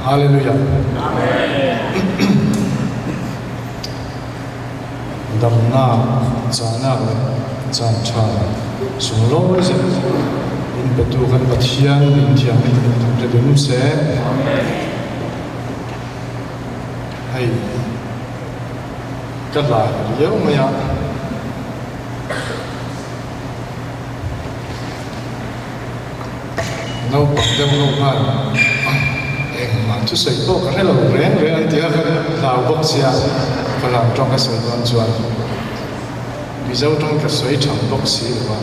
Hallelujah. Damnak, cahnak le caanṭha sunglawi zet in petu kan Pathian min thiang in thangṭhat in um seh. Hei ka lai lio mei ah Naupang deuh ho khan engmah thusawi pawh ka hre lo reng reng an ti a, ka hlau bawk sia, Falam tawng ka sawi dawn chuan Mizo tawng ka sawi tham bawk si lo a,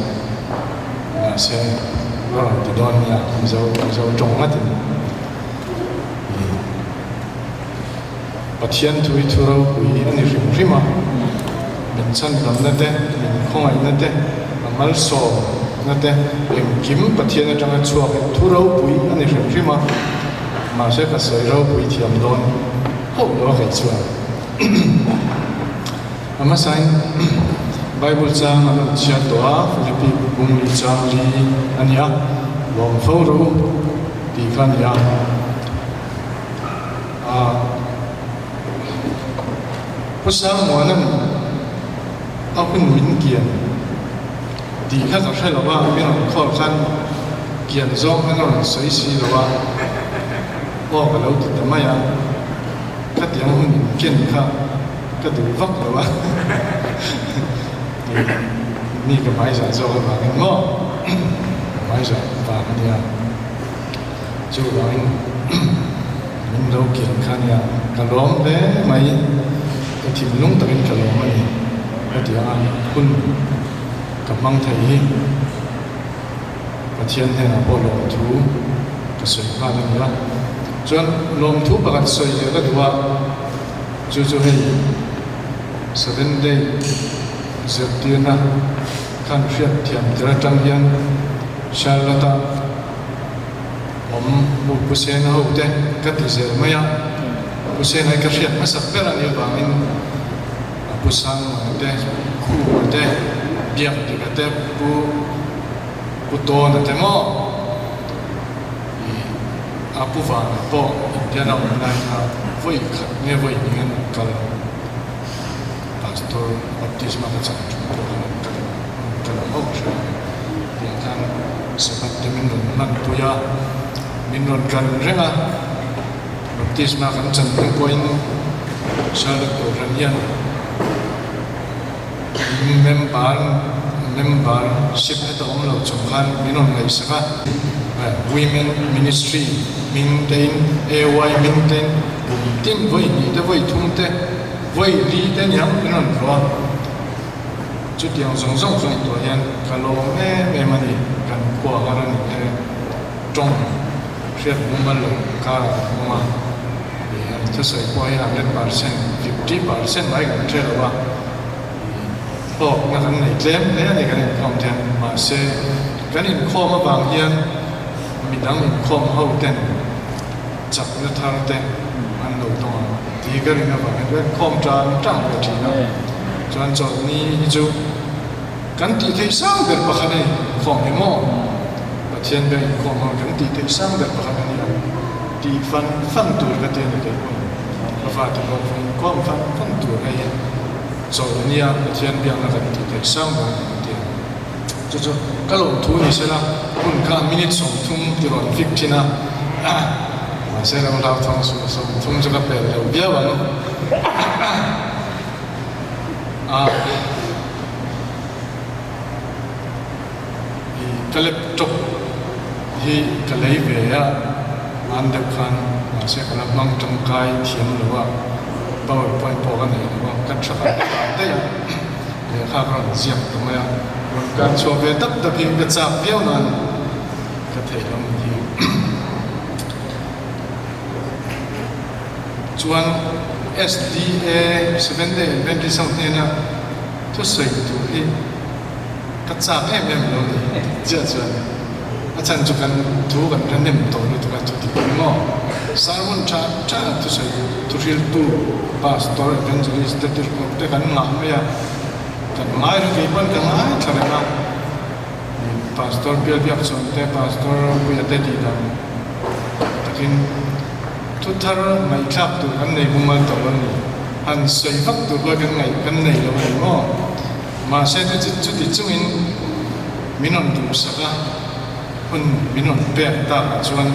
mahse a rawn ti dawn nia Mizo Mizo tawng ngatin ih Pathian thu hi thu ropui a ni hrim hrim a, min chhandamna te, min khawngaihna te, a malsawmna te, engkim Pathian atanga chhuak hi thu ropui a ni hrim hrim a, mahse ka sawi ropui thiam dawn hauh lo a kei chuan. A hmasain Bible chang an rawn chhiar tawh a, Philippi bung li chang li a ni a, lawm fo ru tih kha a ni a. Pu Sangmuana'n a hun min kian tih kha ka hre lo a, min rawn call khan kian zawng khan a rawn sawi si lo a, aw ka lo ti ta mai a, khatiang hun in ken kha ka duh vak lo a, mi ka hmaizah zawk avangin maw ka hmaizah vang a nia. Chuvangin min lo kian kha nia, ka lawm hle mai, ka thinlung takin ka lawm a ni ka ti a, hun ka hmang thei hi Pathian hnenah pawh lawmthu ka sawi nghal a ni a. Chuan lawmthu pakhat sawi leh ka duh a, chu chu hei Seven Day zirtirna khan hriat thiam tir atang hian Charlotte-a Awm u Pu Sena ho te ka ti zel mai a, Pu Sena hi ka hriat hmasak ber a nih avangin a Pu Sangmana te, Khuma te, Biakdika te, Pu Pu Tawna te maw ih a Pu Vana pawh Indian a awm lai kha vawi khat nge vawi hnih an rawn kal Pastor baptisma ka chang thu pawh kha rawn kal rawn kal ang ho hria tiang khan Sabbath te min rawn hman pui a, min rawn kan reng a, baptisma kan chan hnu pawhin Charlotte Kohhran hian member member ship heta awm lo chung khan min rawn ngaihsak a, Women Ministry hming tein AY hming tein kum tin vawi hnih te vawi thum te Vawi li te niang min rawn tlawh a, chutiang zawng zawng chu ngaihtuah hian ka lawm em em a ni, kan khua har a ni e, tawng hriat mumal lo karah kan awm a, ih an thusawi pawh hi 100%, 50% mai kan hre lo a, ih hlawkna kan nei tlem hle a ni kan inkhawm te hian, mahse kan inkhawm avang hian midang inkhawm ho ten chakna thar te an lo dawng ang tih ka ring avangin ka inkhawm tan tan ve thin a. Chuan chawlhni hi chu kan tih theih sang ber pakhat a ni, inkhawm hi maw? Pathian ber inkhawm ho kan tih theih sang ber pakhat a ni a, tih fan fan tur ka ti a ni kei pawhin. Ka fate pawh inkhawm fan fan tur hei hi chawlhnia Pathian biakna kan tih theih sang ber a ni ka ti a. Chu chu ka lawmthu ni sela, hun kha minute 30 ti rawn fik thin a, mahse lo hlauthawng suh 30 chu ka pel lo viau ang. I ka laptop hi ka lei ve a, hman deuh khan mahse ka la hmang tangkai thiam lo a, powerpoint pawh ka nei lo a, ka tha ka tan daih a. Lehkha ka rawn ziak ta mai a, rawn kar chhuah ve dap dap hi ka chak viau nan ka theih lo ni hi. Chuan SDA, Seventh Day Adventist ho hnena thusawi tur hi ka chak em em lo ni chiah chuan a chhan chu kan thu kan hre nem tawh lutuk a chuti ang maw? Sermon tha tha thusawi thuhriltu Pastor, Evangelist te tirhkoh te kan ngah mai a, kan ngai reng kei pawn ka ngai thla reng a, Pastor Bial Biakchhawn te, Pastor Puia te tih dan takin. Thu thar ngaihthlak tur kan nei mumal tawh lo a ni. Han sawi vak tur pawh kan ngaih kan nei lo a ni maw? Mahse chuti chungin min rawn duhsak a, hun min rawn pek takah chuan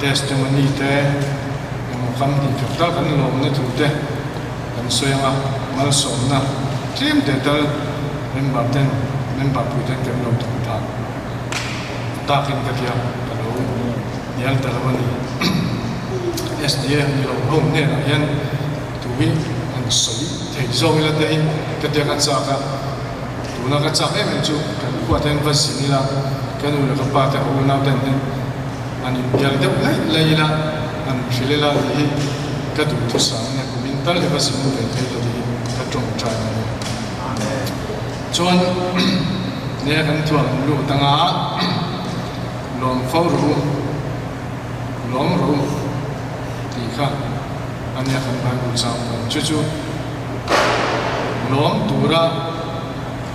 testimony te emaw kam hnih khat tal kan lawmna thu te kan sawi ang a, malsawmna tlem te tal member ten member pui ten kan lo thawk phah takin ka tia ka lo hnial ta lo a ni. SDA ni lo ho hnenah hian thu hi han sawi thei zawk ila te hi ka tia ka chak a, tuna ka chak em em chu kan khuat hian va zin ila ka nu leh ka pa te ka unau ten hian an inbial deuh laih laih ila an hrilh ila tih hi ka duhthusam a nia kumin tal hi va zin ve thei ila tih hi ka tawngtai a ni. Chuan nia kan thuam lut anga lawm fo ru lawm ru tih kha a nia kan Bible chang dawn chu chu lawm tura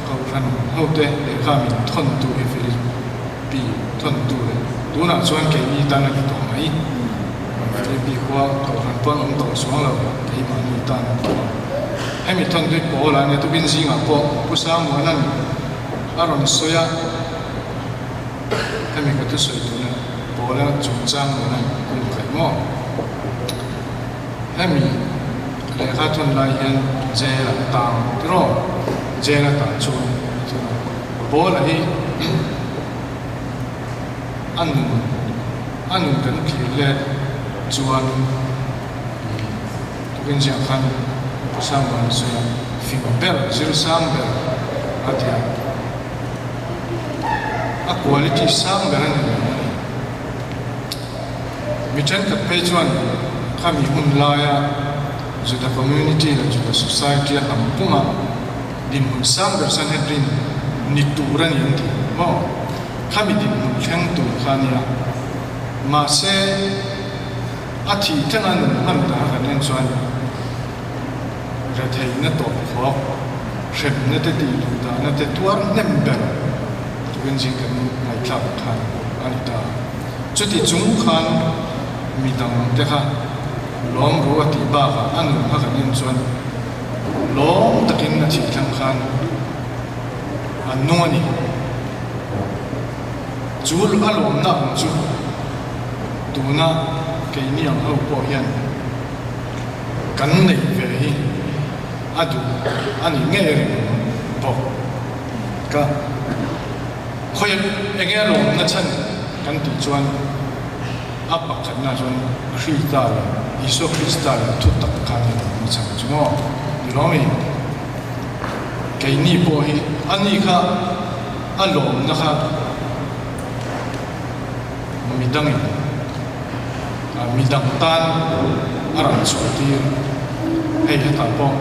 kohhran hote lehkha min thawntu hi Philippi thawntu leh tunah chuan keini tan a ni tawh mai. Philippi khua kohhran pawn awm tawh chuang lo keimahni tan a ni tawh a. Hemi thawntu hi Paul a nia tukin zingah pawh Pu Samuela'n a rawn sawi a. Hemi ka thusawi tuna Paula chungchang nena kum khaih maw? Hemi lehkha thawn lai hian jail a tang tiraw? Jail a tah chuan a thun a. Paula hi a nun a nun kan thlir let chuan ih tukin ziah khan Pu Samuel a sawi a, fing ber, zir sang ber a ti a. A quality sang ber a ni reng a ni. Mi thenkhat phei chuan khami hun laia Juda community leh Juda society a hnam puma dinhmun sang ber Sanhedrin ni tur a ni an ti maw? Khami dinhmun thleng tur kha a nia. Mahse, a thih thleng a nun hman ta kan en chuan Retheihna tawpkhawk, hremna te tih duh dahna te tuar hnem ber tukin zing kan ngaihthlak khan a ni ta. Chuti chung khan midang te kha lawm ru a tih bakah a nun kha kan en chuan lawm takin a thih thleng khan a nung a ni. Chu a lawmna ang chu tuna keini ang ho pawh hian Kan neih ve hi a duh a ni ngei ring bawk. Ka khawi enge a lawmna chhan kan tih chuan a pakhatna chuan Krista leh Isua Krista leh thu tak kha a ni lawmna chhan chu maw? Ni lawm i? Keini pawh hi a ni kha a lawmna kha Midangin midang tan a rawn chhuah tir. Hei hetah pawh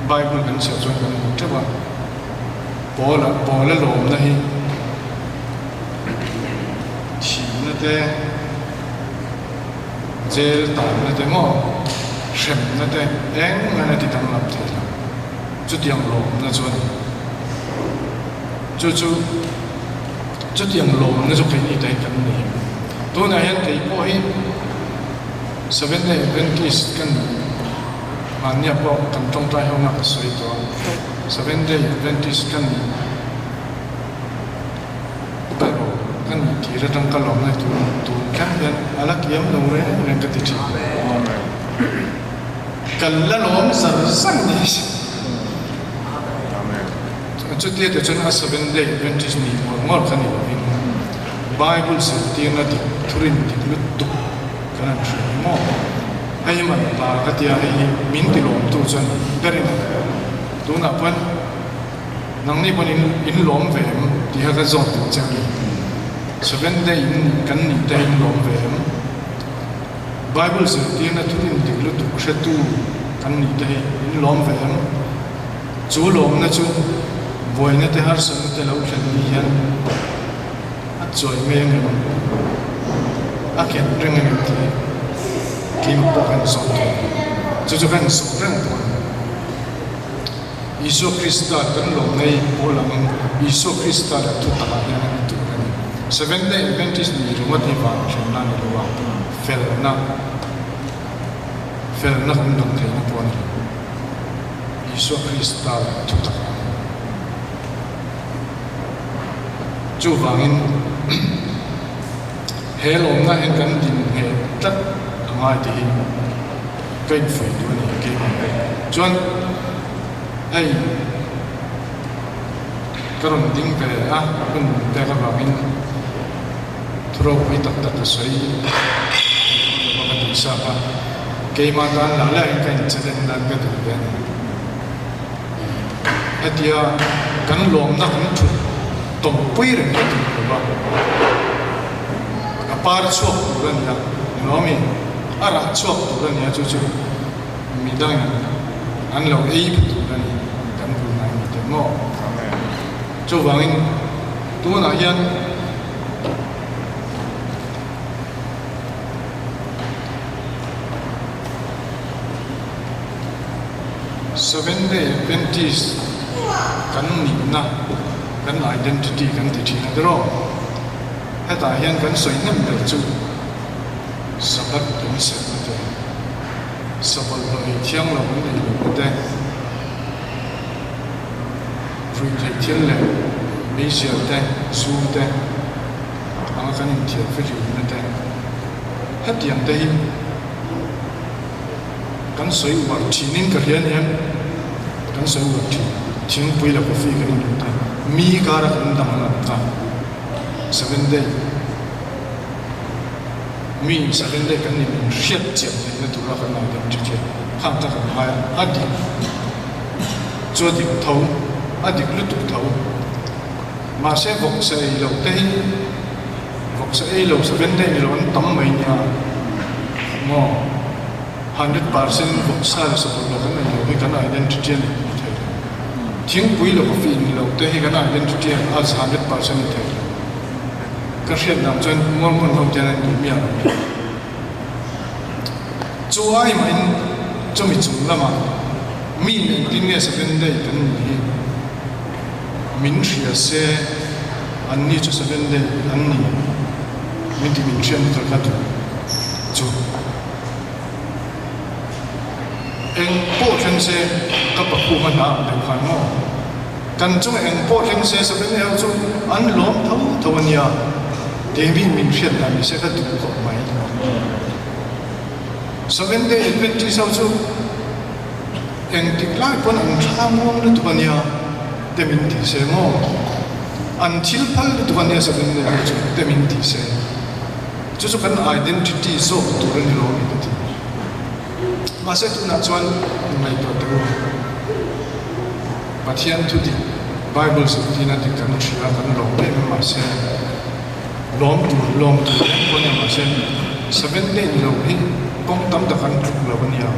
Bible kan chhiar chuan kan hmu teuh a, Paula Paula lawmna hi thihna te, jail tanna te maw, hremna te engmah a ti danglam thei lo. Chutiang lawmna chu a ni. Chu chu. Chutiang lawmna chu keini te hi kan nei. Tunah hian kei pawh hi Seventh Day Adventist ka ni. Mahnia pawh kan tawngtai ho na ka sawi tawh a. Seventh Day Adventist ka ni. Ka rawh ka nih tir atang ka lawmna hi tun tun thleng hian a la kiam lo reng reng ka ti thin. Ka la lawm zar zar ni. Chutia te chuan a Seventh Day Adventist ni ngawr ngawr kha ni lovin Bible zirtirna dik thurin dik lutuk kan han hria hi maw? Hei hi man pa ka tia hei hi min ti lawmtu chuan berin tunah pawn nangni pawn in in lawm ve em tih kha ka zawt duh che a ni. Seventh Day in kan nih te in lawm ve em? Bible zirtirna thurin dik lutuk hretu kan nih te hi in lawm ve em? Chu lawmna chu buaina te harsatna te lo thlen ni hian a chawi mai ang em? A nghet reng ang em tih keimah pawh ka inzawm thei. Chu chu ka inzawm reng tawh a ni. Isua Krista kan lawmna hi pawl angin Isua Krista leh thutakah hian a ni tur a ni. Seventh Day Adventist ni ringawt hi vang hremna a ni lo a. Felna, felna kan dawng theihna pawh a ni lo. Isua Krista leh thutak a ni. Chuvangin he lawmna hian kan din ngheh tlat a ngai tih hi ka infuih duh a ni keimah ve. Chuan hei ka rawn ding ve a, hun pek avangin thu ropui tak tak ka sawi lo va ka duh sak a, keimah tan lah lahin ka inchallenge nan ka duh ve a ni. Hetia kan lawmna kan thut tawmpui reng hi a tum lo va, a par chhuak tur a ni a, ni lo ami? A rah chhuak tur a ni a, chu chu midangin an lo ei pha tur a ni, kan bul ngai mi te maw? Chuvangin tunah hian. Seventh Day Adventist kan nihna, kan identity kan ti thin a tiraw? Hetah hian kan sawi hnem ber chu Sabbath kan serhna te, Sabawlhhlawh ei thiang lo kan ei lohna te, ruihtheih thil leh meizial te, zu te anga kan inthiam fihlimna te, hetiang te hi Kan sawi uar thinin ka hria aniang, kan sawi uar thin. Thingpui leh coffee kan inhmuh te, mi kara kan danglam ta. Seven day, mi seven day kan nih min hriat chian theihna tura kan identity a khang kha kan ngai a, a dik chu a dik tho, a dik lutuk tho. Mahse vawksa ei loh te hi Vawksa ei lo seven day ni lo an tam mai nia maw 100% vawksa leh sakawlh lo kan ei lo hi kan identity a ni thei lo. Thingpui leh coffee in lo te hi kan identity a as 100% ni thei lo. Ka hriat dan chuan Mormon ho te hian an duh miah lo. Chu ai mahin chumi chung lamah mi engtin nge seven day kan nih hi Min hria se, anni chu Seven Day an ni. Min ti min hriat tur kha duh chu. Eng pawh thleng se ka pakhu hman a ang deuh khan maw? Kan chunga eng pawh thleng se Seven Day ho chu an lawm tho tho a nia. Keimi min hriat dan ni se ka duh khawp mai. Seven Day Adventist ho chu. Engtik lai pawn an thla muang lutuk a nia te min ti se maw? An thil phal lutuk a nia samin nei ho chu te min ti se. Chu chu kan identity zawk tur a ni lo a ni ka ti. Mahse tunah chuan ngaihtuah teh u. Pathian thu dik, Bible zirtirna dik kan hria kan lawm em em mahse lawm tur lawm tur reng pawh a nia mahse Seventh Day ni lo hi kawng tam tak an tluk lo a nia.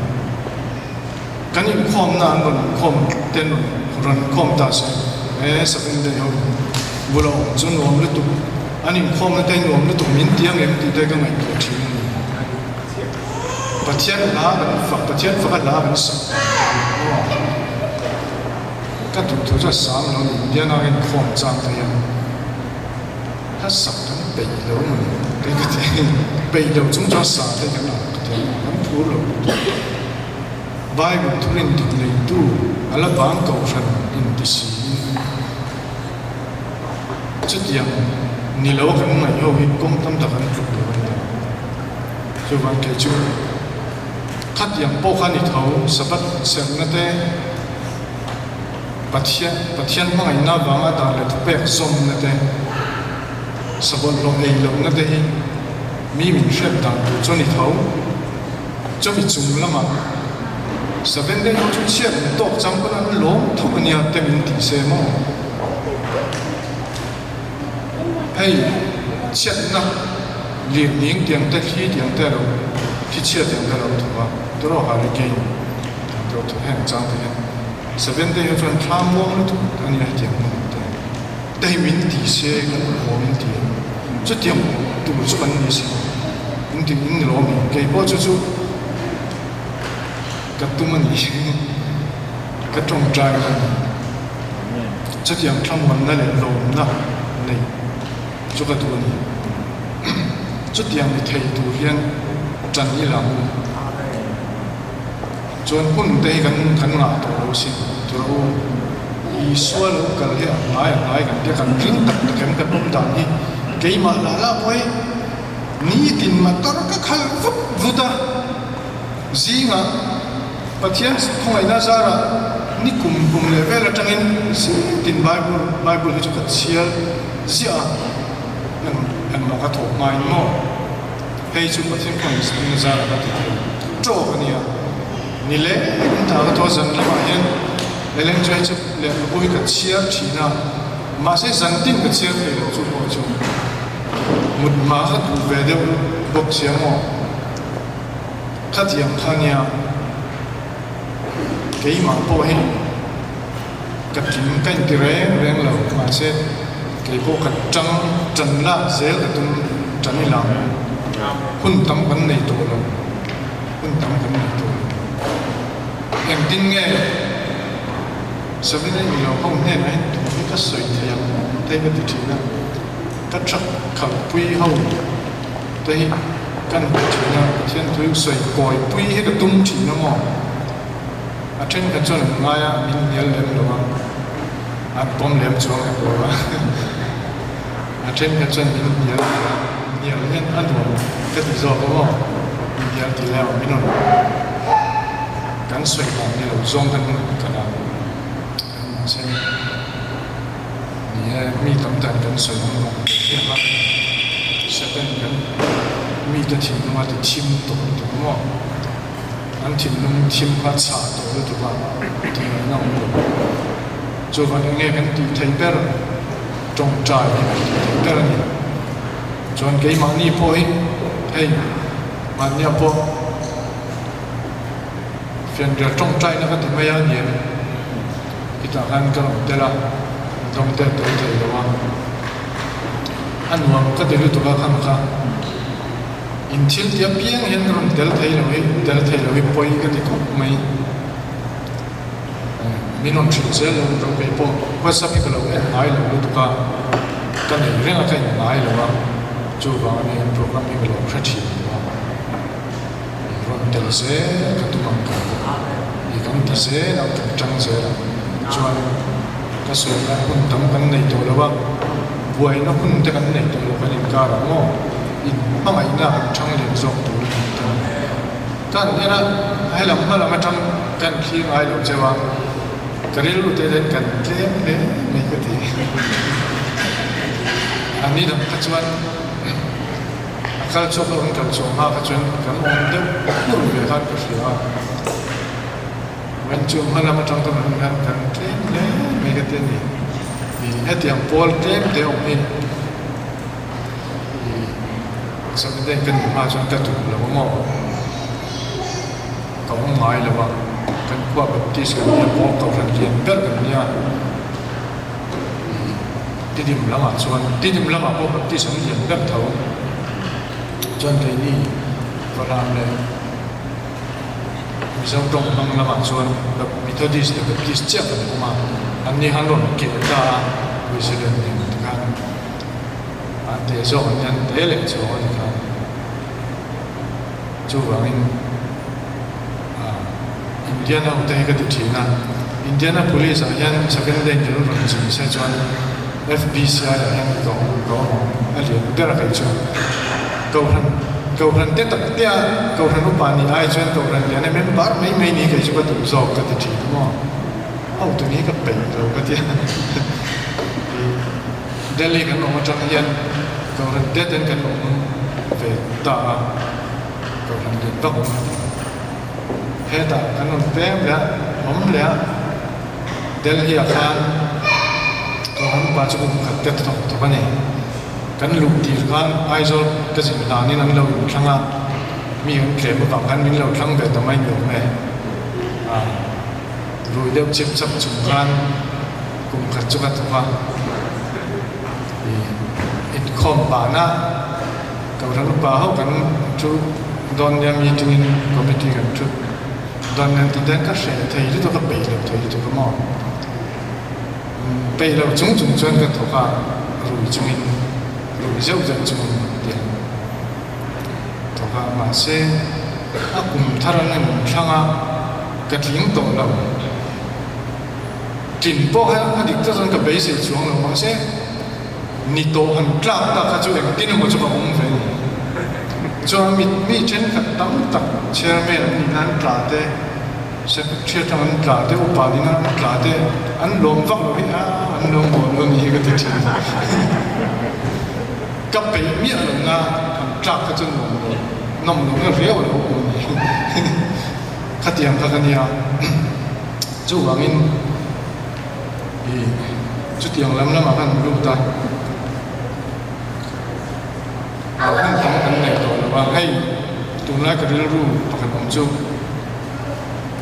Kan inkhawmna an rawn inkhawm te an rawn inkhawm ta se, he Seventh Day ho bula awm chu nuam lutuk, an inkhawmna te nuam lutuk min ti ang em tih te ka ngaihtuah thin a ni. Pathian hla kan fak, Pathian faka hla kan sak dan te hi maw ka duh thu chu a sang lo a ni, Indiana ka inkhawm chang te hian hla sak kan peih lo a ni, kei ka ti peih lo chung chuan sa te kan ang ka ti a, kan phur lo lutuk. Bible thurin dik neitu a la vang kohhran inti siin chutiang ni lo kan ngaih ho hi kawng tam tak an tluk lo a ni. Chuvang kei chu khatiang pawh kha ni tho Sabbath serhna te Pathian Pathian hmangaihna avanga dan leh thupek zawmna te sabawlhhlawh ei lohna te hi mi min hriat dan tur chu a ni tho. Chumi chung lamah Seven Day ho chu chhiat an tawk chang pawn an lawm tho a nia te min tih se maw? Hei chhiatna lirning tiang te thli tiang te a lo thli chhia tiang te a lo thaw a, tawrh hurricane tiang te a lo thaw heng chang te hian Seven Day ho chuan thla muang lutuk a nia hetiang hmun te te hi min tih se kan haw min ti a, chutiang tur chu kan ni si lo. In ti in ni lo ami? Kei pawh chu chu ka tum a ni ka tawngtai a ni. Chutiang thlamuanna leh lawmna nei chu ka duh a ni. Chutiang ni thei tur hian. Ṭan i lang u. Chuan hun te hi kan kan ngah tawh lo sin tur u. Isua lo kal hi a ngai a ngai kan tia kan ring tak tak em kan awm dan hi keimah lah lah pawh hi nitin motor ka khal vut vut a. Zingah Pathian khawngaihna zarah ni kum kum leh vel atangin zingtin Bible Bible hi chu ka chhiar ziah a, eng engmah ka thawk hmain maw? Hei chu Pathian khawngaihna zarah ka ti thei tawk a nia. Ni leh in ta ka thaw zan lamah hian Ellen chu hei chu lehkhabu hi ka chhiar thin a, mahse zantin ka chhiar thei lo chu pawh chu mut hma ka duh ve deuh bawk sia maw? Khatiang kha nia keimah pawh hi ka tling ka inti reng reng lo mahse kei pawh ka tang tan lak zel ka tum tan i lang hun tam kan nei tawh lo hun tam kan nei tawh lo engtin nge Sabina i lo ho hnenah hian thu hi ka sawi thei ang te ka ti thin a ka tha khalpui ho te hi kan hmu thin a, Pathian thu sawi kawi pui hi ka tum thin a maw? A thenkhat chuan an ngai a, min hnial lem lo a, an pawm lem chuang hek lo a, a thenkhat chuan min hnial ve a, hnial hian a nuam ka ti zawk a maw? Min hnial ti leh a, min rawn kan sawi dan ni lo zawng kan kan a, kan mahse. Ni e, mi tam dan kan sawi ang vang te hian a Satan kan mite thinlung a ti thim tawh lutuk maw? An thinlung thim kha chhah tawh lutuk a ti ngaihna awm lo. Chuvang eng nge kan tih theih ber? Tawngtai hi kan tih theih ber a ni. Chuan keimahni pawh hi hei mahnia pawh fianrial tawngtaina ka ti mai a ni em? Hetah khan ka rawn tel a, dawng tel tel thei lo a, a nuam ka ti lutuk a khan kha in thil ti apiang hian ka rawn tel thei lo hi tel thei lo hi pawi ka ti khawp mai. Min rawn hrilh zel lo ro kei pawh WhatsApp hi ka lo en ngai lo lutuk a, ka nei reng a ka en ngai lo a, chuvang ania program hi ka lo hre thin lo a. Rawn tel zel ka tum ang ka i kan ti zel ang kan tang zel ang chuan ka sawi lai hun tam kan nei tawh lo a, buaina hun te kan nei tawh lo kan inkar ang maw in hmangaihna kan thang lian zawk tur a ni ta. Kan en a helam hma lam atang kan thlir ngai lo cheu a, ka rilru te hian kan tlem hle mai ka ti. A ni dang kha chuan. A kal chhuak lo kan kal chhuah hma kha chuan kan awm deuh hmur ve khan ka hria a, wen chu hma lam atang ka rawn hian kan tlem hle mai ka ti a ni. Ih hetiang pawl tlem te awm hi ih Saturday ka nih hma chuan ka duh lo a maw? Ka awm ngai lo a, kan khua Baptist kan nia pawl kohhran lian ber kan nia. Tidim lamah chuan Tidim lamah pawh Baptist an lian ber tho chuan keini Falam leh Mizo tawng hmang lamah chuan Methodist leh Baptist chiah kan awm a, anni han rawn keh ta a President nen tikhan an teh zawk an hian te leh chuang a tikhan chuvangin Indiana ho te hi ka ti thin a, Indiana Police ah hian second day ni rawn rawn zin se chuan FBCI ah hian ka awm ka awm ang a lian ber a kei chu. Kohhran Kohhran te tak te a Kohhran upa nih ai chuan Kohhran lian a member mai mai ni kei chu ka duh zawk ka ti thin a maw. Hotu ni ka peih lo ka ti a. Delhi kan awm atang hian Kohhran te ten kan awm ve ta a. Kohhran lian vak awm a ni. Hetah kan rawn peng leh a, awm leh a, Delhi-ah khan Kohhran upa chu kum khat te thawk thawk a ni. Kan luh tir khan Aizawl ka zin hlanin an lo inthlang a, mi an tlem avang khan min lo thlang ve ta mai ni awm e. Rui deuh chip chap chung khan kum khat chu ka thawk a, inkhawm pahna Kohhran upa ho kan thu dawn nia meeting in committee kan thu dawn nia tih ten ka hreh thei lutuk a peih lo thei lutuk a maw peih lo chung chung chuan ka thawk a rui chungin rui zeuh zeuh chungin tiang. thawk a, mahse a kum thar an han thlang a, ka tling tawh lo. Tlin pawh kha a dik tak chuan ka beisei chuang lo, mahse ni tawh han tlak tak kha chu engtin emaw chu ka awm ve a ni. Chuan mi mi thenkhat tam tak chairman an nih nan tla te, Secretary atang an tla te, upa nih nan an tla te, an lawm vak lo hi a an lawm bawn lo ni hi ka ti thin. Ka peih miah lo na han tlak kha chu nuam lo, nawm lo na riau a lo awm a ni. Khatiang kha ka nia. Chuvangin i chutiang lam lamah khan lut a, ah hun tam kan nei tawh lo a, hei tunlai ka rilru pakhat awm chu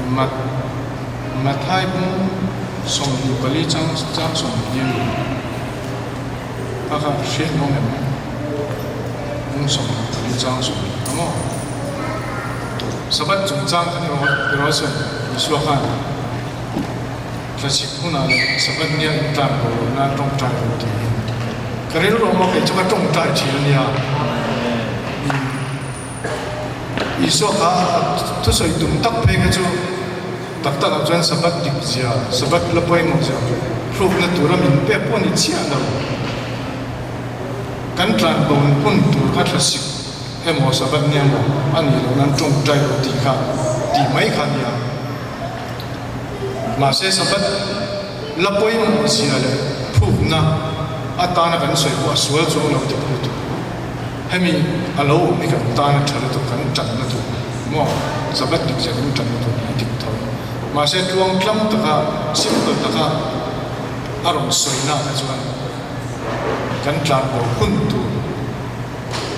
Mat Mathai bung 24 chang chang 20 a ni. Kha kha hriat nawm em? Bung 24 chang 20 a maw? Sabbath chungchang khan erawh chuan Isua khan Thlasik hunah leh Sabbath nia intlan bo loh nan tawngtai rawh tiin ka rilru awm a, kei chu ka tawngtai thin a nia. Isua kha a thusawi tum tak phei kha chu tak takah chuan Sabbath dik zia, Sabbath la pawimawh zia hlukna tura min pek pawh a ni chiah lo. Kan tlan bo hun tur kha thlasik emaw Sabbath nia maw a nih loh nan tawngtai lo tih kha tih mai kha a nia. Mahse Sabbath la pawimawh zia leh phukna atana kan sawi pawh a sual chuang lo ti phu tur. Hemi a lo awm hi kan tan a tha lutuk, kan tan na tur maw Sabbath dik zia kan tan na tur a dik tho. Mahse tluang tlang taka simple taka a rawn sawi na kha chuan kan tlan bo hun tur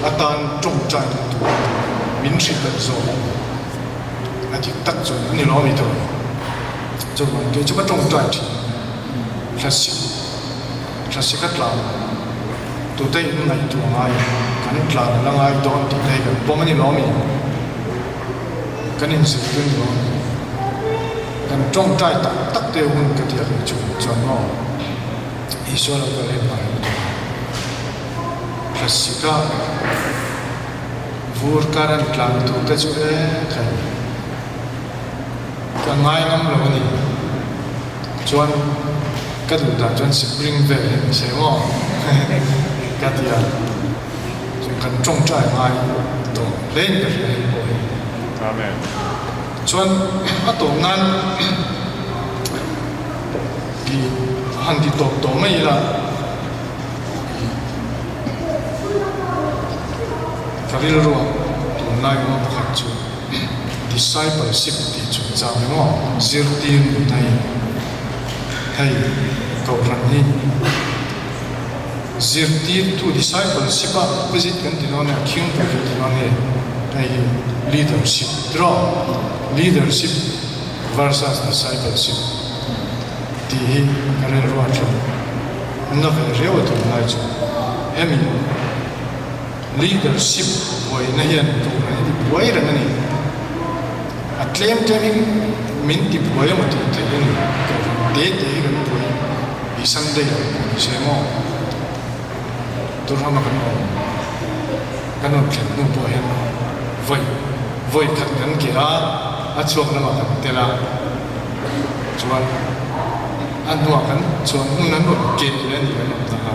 atan tawngtai na tur min hrilh zawk a dik tak chuan a ni lo ami tur. Chuvang kei chu ka tawngtai thin thlasik. Thlasik a tlan tute in ngaihtuah ngai kan tlan la ngai dawn tih te hi kan pawm a ni lo mi? Kan inzirtir ni lo mi? Kan tawngtai tak tak te hun ka ti a hlei chu chuan maw Isua lo kal em ngai lutuk a. Thlasik a vur kar an tlan tute chu e khai. Ka ngai ngam lo a ni. Chuan ka duh dan chuan spring vel hi ni se maw ka ti a. Chuan kan tawngtai ngai tawh hle in ka hria hei pawh hi. Amen. Chuan a tawp nan i han ti tawp tawh mai ila i ka rilruah tunlai awm pakhat chu. Discipleship tih chungchang emaw zirtir nunna hi hei Kohhran hi zirtirtu discipleship a opposite kan ti dawn nge a khingpui kan ti dawn nge hei hi leadership tiraw leadership versus discipleship tih hi ka rilru a thleng na ve riau a tunlai chu hemi Leadership buaina hian Kohhran hi ti buai reng a ni. A tlem tlem hi min ti buai emaw tih theih a ni. Kohhran te te hi kan buai i Sunday ah pawh ni se maw? Durham a kan awm kan rawn thlen hnu pawh hian vawi vawi khat kan ke a, a chhuak lamah kan tel a, chuan a hnuah kan chuan hmun an rawn keh leh a ni kan awm ta kha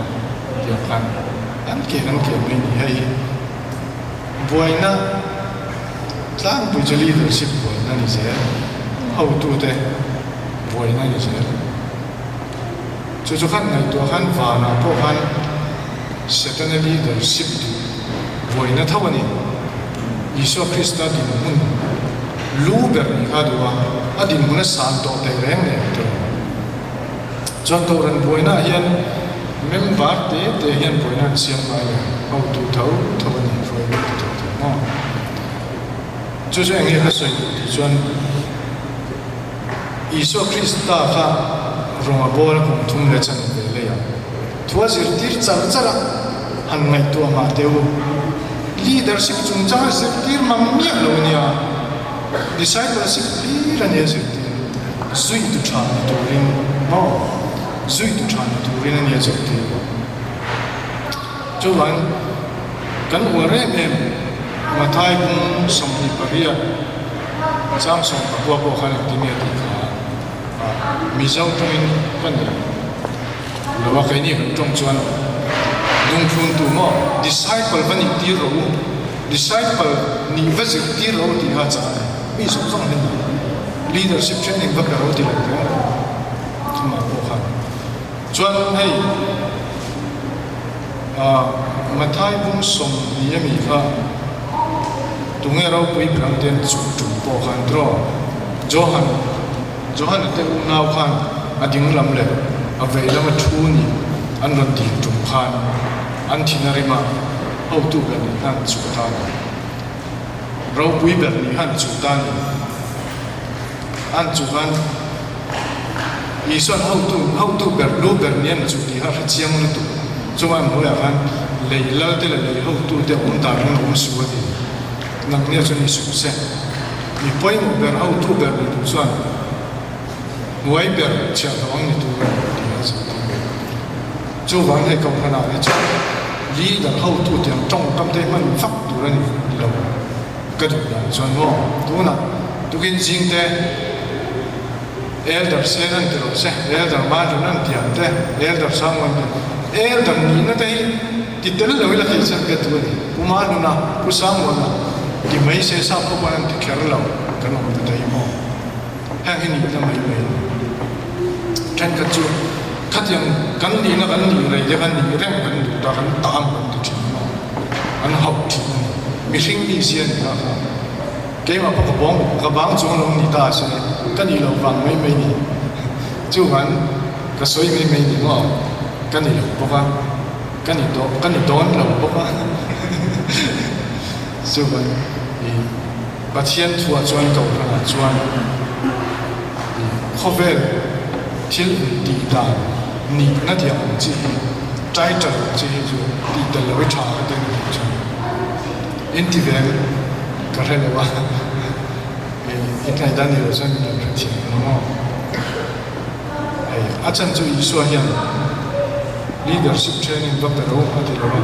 tiang khan. An ke an ke mai ni hei buaina tlangpui chu leadership buaina ni zel, hotute buaina ni zel. Chu chu khan ngaihtuah khan vanah pawh khan Setana leadership duh buaina tho a ni. Isua Krista dinhmun lu ber nih kha a duh a, a dinhmun a san tawh teh reng nen tawh. Chuan Kohhran buainaah hian member te te hian buaina an siam ngai lo, hotu tho tho a ni, hruai lut tho tho maw? Chu chu eng nge ka sawi duh tih chuan Isua Krista kha rawng a bawl a kum thum leh chan ve lei a, thu a zirtir char char a, han ngaihtuah mah teh u. Leadership chungchang a zirtir mang miah lo a nia. Discipleship hlir a nia zirtir, zuitu tha ni turin maw? Zuitu tha ni turin a nia zirtir. Chuvang kan uar em em. Mathai bung 28 chang 19 pawh khan engtin nge tih kha Mizo tawngin ka nei lo a, keini kan tawng chuan lungthluntu maw disciple va nih tir rawh u, disciple nih va zir tir rawh u tih kha a chah a ni. Mi zawng zawng hi a ni. Leadership training va pe rawh u ti lo reng reng amah pawh khan. Chuan hei Mathai bung 20 ami kha tunge ropui ber ang ten chu tum pawh khan draw Johan Johana te unau khan a ding lam leh a vei lama thu nih an rawn dil tum khan an thin a rim a, hotu ber nih khan chu ta ni. Ropui ber nih khan chu ta ni. An chu khan Isuan hotu hotu ber lu ber nih an chu tih kha hre chiang lutuk. Chuan hnuaiah khan lei lal te leh lei hotu te awm dan in awm su a ti. Nang nia chuan i suh se. Mi pawimawh ber hotu ber ni tur chuan hnuai ber chhiahhlawh ang ni tur a ni tih a zirtir a ni. Chuvang hei kohhranah hi chuan leader hotu tiang tawngkam te hi hman vak tur a ni lo ka duh dan chuan maw tunah tukin zing te elder sen an ti rawh se, elder marlin an ti ang te, elder sang an ti elder nihna te hi Ti tel lo ila thei chuan ka tu a ni. Pu Manuna, Pu Sangwana ti mai se sap pawh pawn an ti kher lo kan awm ta daih maw? Heng hi nihna mai mai a ni. Thenkhat chu khatiang kan nihna kan nih rei te khan nih reng kan duh ta kan tam kan ti thin maw? An hauh thin a ni. Mihring mi si a ni kha kha. Keimah pawh ka bawng ka bang chuang lo ni ta se ka nih loh vang mai mai ni. Chuvan ka sawi mai mai ni maw? Ka ni lo bawk a. Ka ni tawh, ka ni dawn lo bawk a. Chuvan i Pathian thuah chuan Kohhranah chuan i khawvel thil intih dan nihna tih ang chi hi, title ang chi hi chu tih tel lo i tha ka ti ang chuan inti ve ka hre lo a. I ngaihdan ni lo chuan min lo hrethiam ang maw? Hei, a chan chu Isua hian leadership training va pe ro a ti lo a,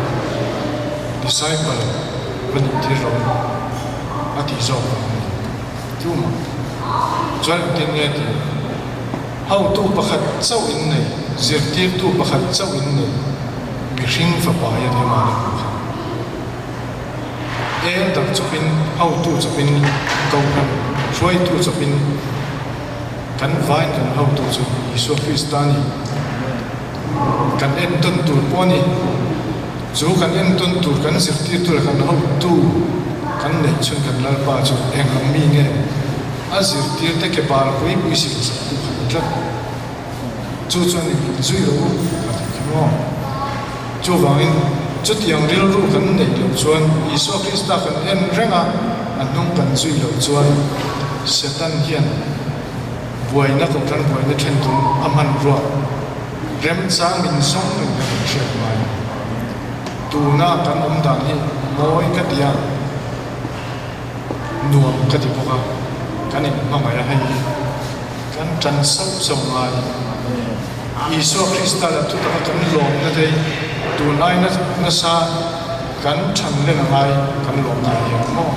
disciple va nih tir ro a tih zawk vang a ni. Tumah chuan engtin nge tih? Hotu pakhat chauh in nei, zirtirtu pakhat chauh in nei, mihring fapa hian hema a hmu kha. Elder chawpin, hotu chawpin, kohhran hruaitu chawpin, Kan vain kan hotu chu Isua Krista a ni. Kan entawn tur pawh a ni. Chu kan entawn tur, kan zirtirtu leh kan hotu kan neih chhun kan Lalpa chu eng ang mi nge? A zirtirte ke bal pui pui sil sak tu kha ni tlat. Chu chuan i min zui lo u a tih khi maw? Chuvangin chutiang rilru kan neih loh chuan Isua Krista kan en reng a, a hnung kan zui loh chuan Satan hian buaina kohhran buaina then tum a hmanruah remchang min zawng reng hian kan hriat ngai a. Tuna kan awm dan hi mawi ka ti a, nuam ka ti bawk a, kan inhmangaih a hei hi kan tan sauh sauh ngai. Isua Krista leh thutaka kan lawmna te tunlai nasa kan than len a ngai kan lawmna ah hian maw?